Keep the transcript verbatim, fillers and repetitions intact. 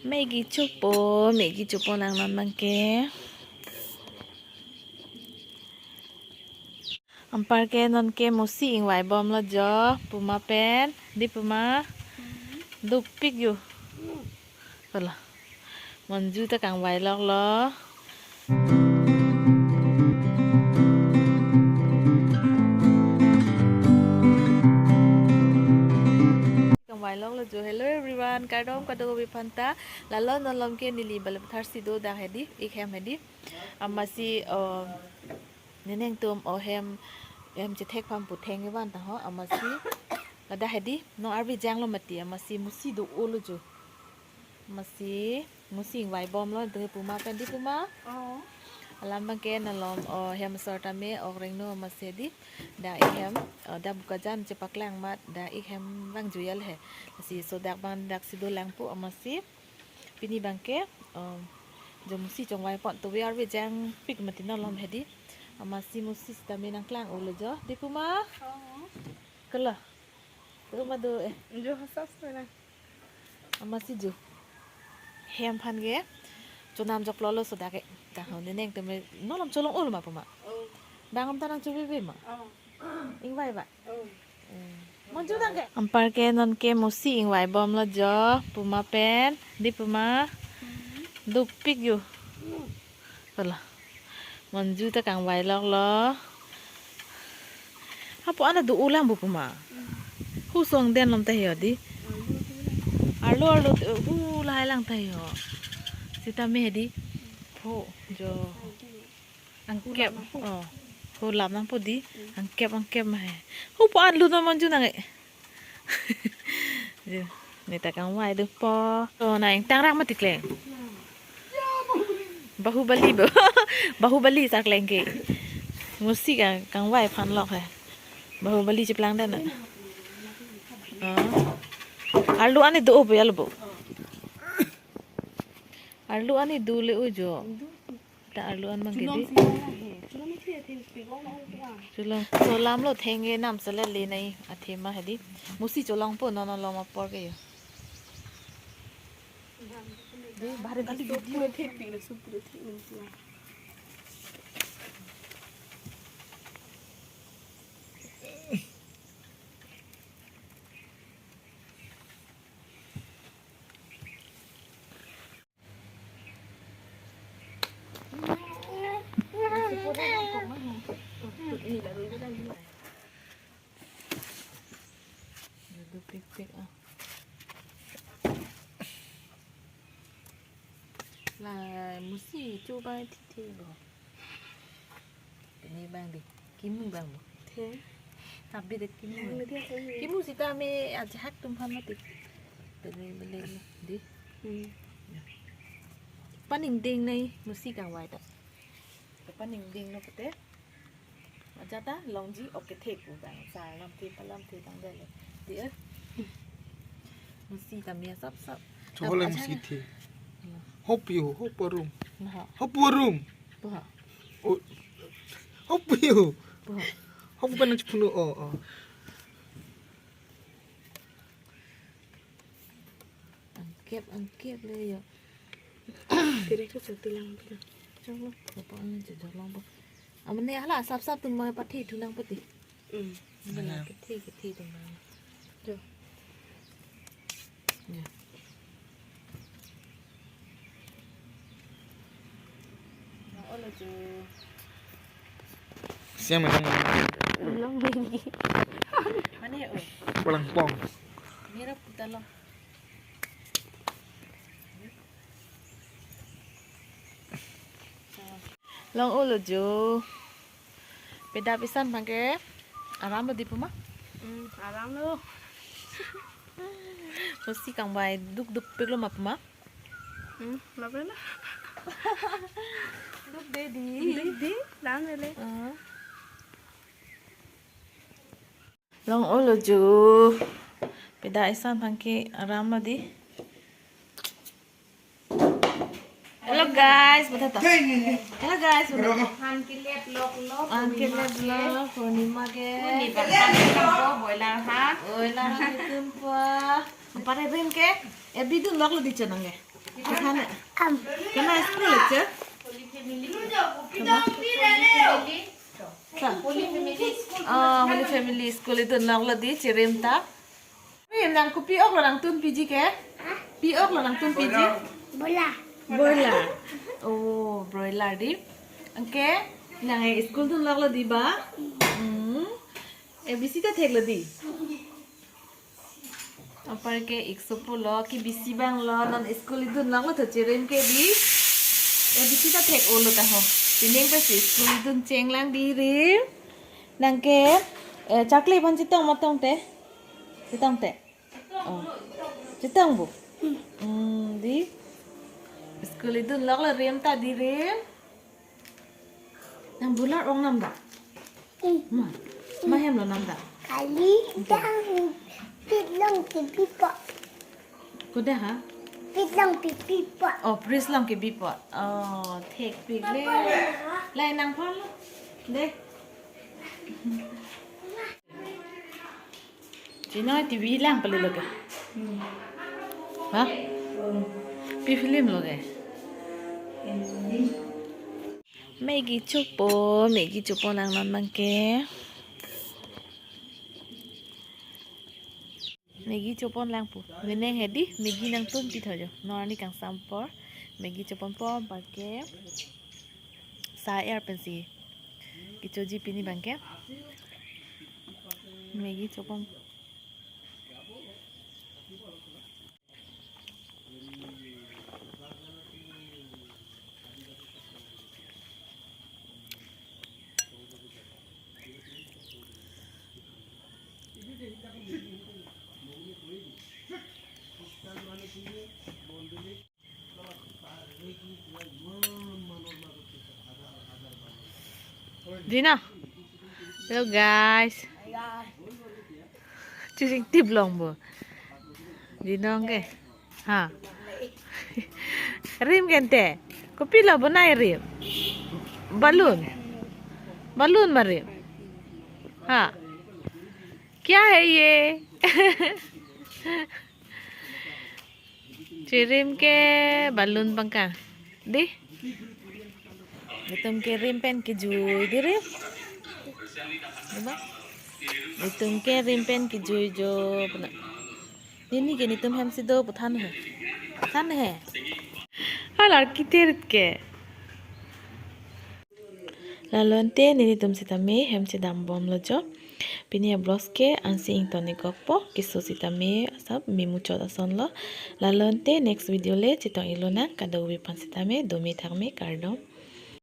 Maggi chopo, Maggi chopo nang non abangke. Anparke nonke musi ingvai bomlo jo, puma pen, dei puma, dopik jo. Kolo. Monju ta kangvai loklo. Kangvai loklo jo. Hello everyone, kardom kadokave aphanta. Lalo non malomke neli Balipathar si do dak hedi, ik hem hedi. Amatsi, oh, neneng atum, oh, hem, hem chethek aphan pu theng kevan ta ho, amatsi. Ladak hedi, non arve janglo mati, amatsi musi do-olo jo. Amatsi musi ingvai bomlo, dei puma pen, dei puma. Oh. Alam abangke nalom, oh, hem asor tame ok rengno amatsi dei. Dak ik hem, oh, dak Bokajan chepaklang amat, dak ik hem vangjuiya le he. Amatsi laso dak abang dak si dolang pu amatsi. Pini abangke, oh, jo musi chongvai pon, tovi arve jangpik mati nalom hedi. Amatsi musi sitame nangklang-olo jo, dei puma. Oh. Kolo. Tu ma do eh. Jo hasas na. Amatsi jo. Hem aphan ke chonam joklolo laso dak ke. Ta ho neneng atum nalom cholong-olo ma puma. Oh. Bang am ta nangchovivi ma. Oh. Ingvai ba. Oh. Hmm. Monju dak ke. Anparke nonke musi ingvai bomlo jo, puma pen, dei puma. Hmm. Dopik jo. Kolo. Monju ta kangvai loklo. Hapu an ta do-olang pu puma. Hu song den lom ta he ho dei. Arlo arlo, hu lahai lang ta he ho. Sitame hedi. Ho jo. Angkep. Oh. Ho lam nangpo dei. Angkep angkep ma he. Hapu an lut non monju nang eh. Jo, ne ta kangvai dopo. Oh, na ingtang rak mati kleng. Bahubali bo. Bahubali sa kleng ke. Musi kang, kangvai aphan lok he. Bahubali cheplang den na. Oh. Arlo an ne do-o bo ya lo bo. Arlo an ne do le-o jo. Ta arlo an abangke dei. Cholong. So lamlo theng ke nam sele le nai athema hedi. Musi cholongpo non malom apor ke jo. Dei, bahar kali video. Dopik pik ah. La musi cho abang thithe bo. Pini abang dei. Kimu abang bo. The. Tapi dei kimu. Nang dia sini. Kimu sitame ajahak atum aphan mati. Bele bele dei. Hmm. Paningding nai musi kangvai ta. Paningding lo kete. Ajat ta longji ok kethe pu abang. Sa lamthe pa lamthe tang dei le. Dei eh. Musi tame asap sap. Chohole musi the. Hopu, hopu arum. Nah. Hopu arum. Bah. Oh. Hopu. Bah. Hopu kan chepunu oh oh. Angkep angkep le jo. Tere ko sati lang pina. Chang lo. Apa ni jajak lang bo. Amane hala sap sap atum ma pathi thu nang pati. Hmm. Mana kethe kethe atum ma. Jo. Ya. Olo jo. Siang macam. Belum lagi. Mana ya oh? Pulang pong. Mira putar lo. Long-olo jo. Pedap isan abangke aram lo dei puma? Hmm, aram lo. Musi kangvai duk duk pik lo ma puma? Hmm, lapena. Duk dei dei. Duk dei, lam le. Ah. Long-olo jo. Pedap isan abangke aram lo dei. Hello guys, beta ta. Hello guys, beta ta. Han ke lep lok lok. Han ke lep lok, Purnima ke. Purnima ke, boiler han. Boiler han itum pa. Pare ben ke, e bidun lok lo dei chonang ke. Kethana. Kam. Kethana school aja? Kethana? Kam. Oh, Holy Family School idun loklo di, chirim ta. Wi, nang kopi ok lo nangtun piji ke? Pi ok lo nangtun piji? Bola. Bola. Oh, broiler di. Anke, nang e school dun loklo di ba? Hmm. A B C ta theklo di. Apar ke ik sopo lo, ke B C bang lo, non school idun loklo to chirim ke di. A B C ta thek-o lo ta ho. Pining pensi school idun chenglang di rim. Nang ke, eh, chakle aphan chetong ma tongte? Chetongte? Oh. Chetong bo? Hmm, di. School idun loklo rim ta di rim. Nang bola ong nam da? Hmm. Ma. Ma hem lo nam da? Kali. Oke. Dang pitlong ke bipo. Kodak ha? Pitlong ke bipo. Oh, priest long ke bipo. Oh, thekpik le. Papa. Lai nang pon lo. De. Chino T V lang pali lo ke. Hmm. Ha? Hmm. Pi film lo ke. Maggi chopo, Maggi chopo nang non bang ke. Maggi chopon lang pu. Meneng hedi, Maggi nangtun pi tho jo. Non arni kangsam apor. Maggi chopon po bang ke. Sa er pensi. Kechoji pini bang ke. Maggi chopon. Dino. Hello guys. Chusing tip long bo. Dino ke. Ha. Rim kente. Kopi lo bonai rim? Balloon. Balloon ma rim. Ha. Kya hai ye? Chirim ke balloon bang ke. Di. Itum ke rim pen kejui di rim. Di ba? Itum ke rim pen kejui jo puna. Nini ke nitum hem si do pu than he. Than he. Halar kitir ke. Lalo ante nelitum sitame hem chedam bomlo jo. Pini a-vlogs ke ansi ington-ik kokpo, keso sitame asap memuchot ason lo. Lalo ante next video le chetong-ik lonang, kadokave aphan sitame dome thakme kardom.